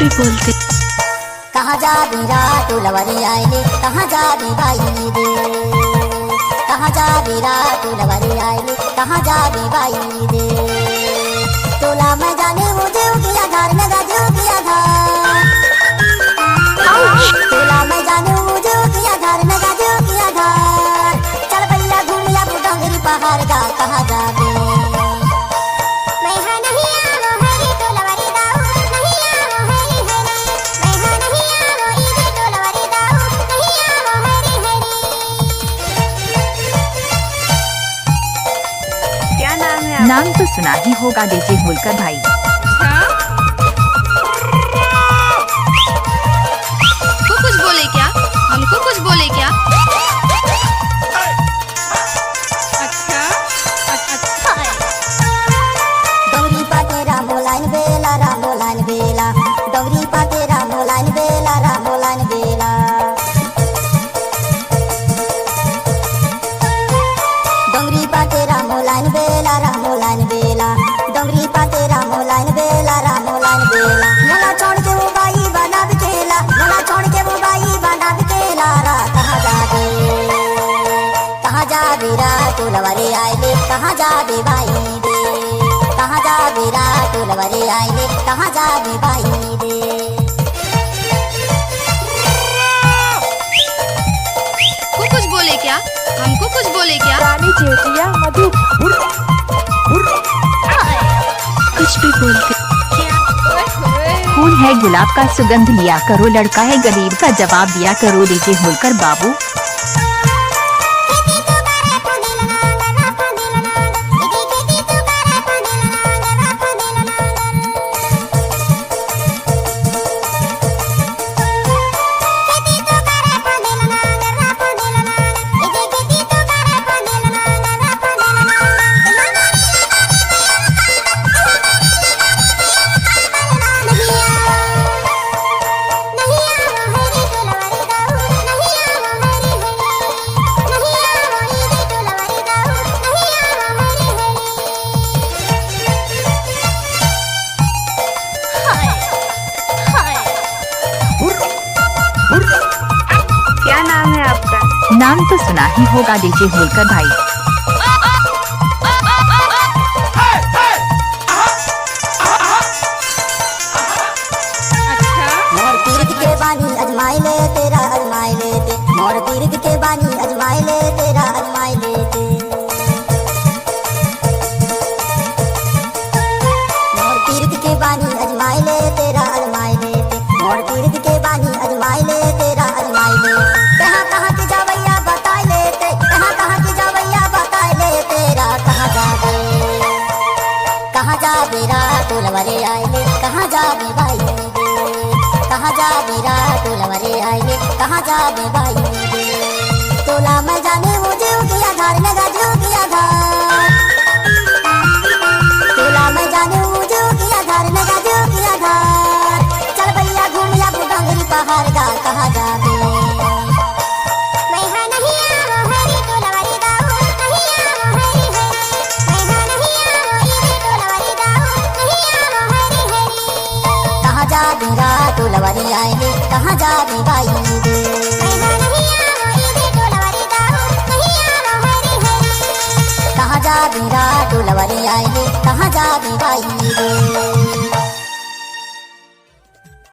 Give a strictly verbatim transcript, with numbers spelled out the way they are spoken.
भी बोलते। कहाँ जाबे रा टोलवरी आइले, कहाँ जाबे बाई रे? कहाँ जाबे रा टोलवरी आइले, कहाँ जाबे बाई रे? टोला में जाने वो जो किया धार में गाजो किया धार। टोला में जाने वो जो किया धार में गाजो किया धार। चल भैया घूम या डोंगरी पहाड़ गा, कहाँ जाबे? मैं हा नहीं आवो हरी टोलवरी दाऊ, नहीं आवो हरी हरी। मैं हा नहीं आवो इदी टोलवरी दाऊ, नहीं आवो हरी हरी। क्या नाम है आपका? नाम तो सुना ही होगा डीजे होलकर भाई। अच्छा? हमको कुछ बोले क्या? हमको कुछ बोले क्या? अच्छा, अच्छा। डोंगरी पाके रामो लाइन बेला, रामो लाइन बेला। डोंगरी पाके रामो लाइन बेला, रामो लाइन बेला। डोंगरी पाके रामो लाइन बेला, रामो लाइन बेला। डोंगरी पाके रामो लाइन बेला, रामो लाइन बेला। मोला छोड़ के वो बाई बना बिकेला, मोला छोड़ के वो बाई बना बिकेला। रा कहाँ जाबे? कहाँ जाबे रा टोलवरी आइले, कहाँ जाबे बाई रे? कहाँ जाबे रा टोलवरी आइले, कहाँ जाबे बाई रे? को कुछ बोले क्या? हमको कुछ बोले क्या? रानी चेतिया मधु। कुछ भी बोलते। फूल है गुलाब का सुगंध लिया करो, लड़का है गरीब का जवाब दिया करो, डीजे होलकर बाबू। क्या नाम है आपका? नाम तो सुना ही होगा डीजे होलकर भाई। अच्छा। मोर पीरित के बानी अजमाई ले तेरा, अजमाई ले ते। मोर पीरित के बानी अजमाई ले तेरा, अजमाई ले ते। मोर पीरित के बानी अजमाई ले तेरा, अजमाई ले ते। मोर पीरित के बानी अजमाई ले तेरा, अजमाई ले। कहाँ कहाँ के जावैया बताई ले ते, कहाँ कहाँ के जावैया बताई ले तेरा, कहाँ जाबे? कहाँ जाबे रा टोलवरे आइले, कहाँ जाबे बाई रे? कहाँ जाबे रा टोलवरे आइले, कहाँ जाबे बाई रे? टोला में जाने वो जो किया धार में गाजो किया धार। टोला में जाने वो जो किया धार में गाजो किया धार। चल भैया घूम या डोंगरी पहाड़ गा, कहाँ जाबे? मैं हा नहीं आवो हरी टोलवरी दाऊ, नहीं आवो हरी हरी। मैं हा नहीं आवो इदी टोलवरी दाऊ, नहीं आवो हरी हरी। कहाँ जाबे रा टोलवरी आइले, कहाँ जाबे बाई रे? मैं हा नहीं आवो इदी टोलवरी दाऊ, नहीं आवो हरी हरी। कहाँ जाबे रा टोलवरी आइले, कहाँ जाबे बाई रे?